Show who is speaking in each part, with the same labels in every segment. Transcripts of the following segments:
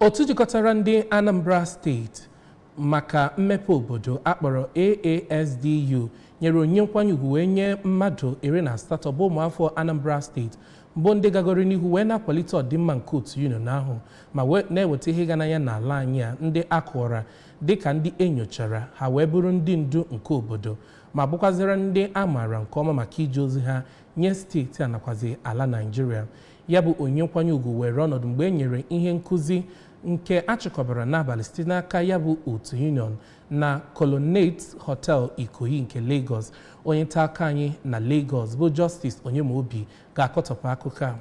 Speaker 1: Otu jikọtara ndị Anambra Steeti maka mmepe obodo akpọrọ AASDU nyere onyinye nkwanye ugwu wee nye mmadụ 18 bụ ụmụafọ Anambra Steeti bụ ndị gagoro n'ihu wee na-akwalite ọdịmma nke otu union ahụ ma wee na-eweta ihe ịga n'anya n'ala anyị a, ndị akụwara dịka ndị enyochara ha wee bụrụ ndị ndu nke obodo ma bụkwazịra ndị a maara nke ọma maka ije ozi ha nye steeti a nakwazi ala Naịjirịa. Ya bụ onyinye nkwanye ugwu were ọnọdụ mgbe e nyere ihe nkụzi nke achịkọbara n'abalị site n'aka ya bụ otu union na Colonnade Hotel, Ikoyi nke Lagos. Onye nta akụkọ anyị na Lagos bụ Justice Onyemobi ga-akọtọpụ akụkọ a.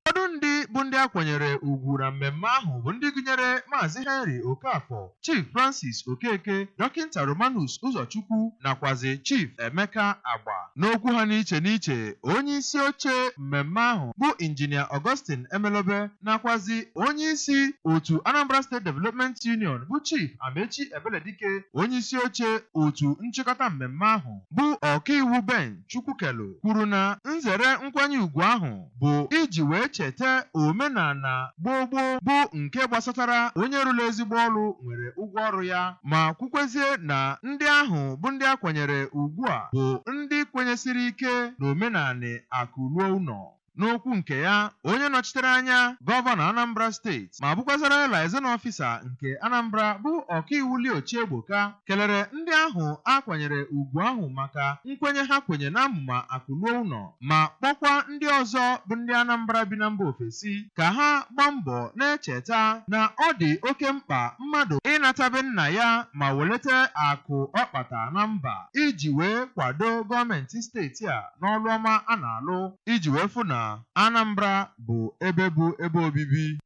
Speaker 2: Ụfọdụ ndị bụ ndị a kwanyere ugwu na mmemme ahụ bụ ndị gụnyere Maazị Henry Okafor, Chief Francis Okeke, Dọkịnta Romanus Ụzọchukwu nakwazi Chief Emeka Agba. N'okwu ha n'iche n'iche, onye isi oche mmemme ahụ bụ Injinia Augustine Emelobe nakwazi onye isi otu Anambra State Development Union bụ Chief Amechi Ebeledike, onye isi oche otu nchịkọta mmemme ahụ bụ Ọkaiwu Ben Chukwukelu kwuru na nzere nkwanye ugwu ahụ bụ iji wee cheta omenala gboo gboo bụ nke gbasatara onye rụrụ ezigbo ọrụ nwere ụgwọ ọrụ ya, ma kwukwezie na ndị ahụ bụ ndị a kwanyere ugwu a bụ ndị kwenyesiri ike n'omenala akụ ruo ụlọ. N'okwu nke ya, onye nọchitere anya gọvanọ Anambra Steeti ma bụkwazara liaison officer nke Anambra bụ Ọkaiwu Leo Chiegboka kelere ndị ahụ a kwanyere ugwu ahụ maka nkwenye ha kwenye n'amụma akụ ruo ụlọ, ma kpọkwa ndị ọzọ bụ ndị Anambra bi na mba ofesi ka ha gbaa mbọ na-echeta na ọ dị oke mkpa mmadụ ịnatabe nna ya ma welite akụ ọ kpata na mba iji wee kwado gọọmenti steeti a n'ọrụ ọma a na-alụ iji wee fụ na Anambra bụ ebe bụ ebe obibi.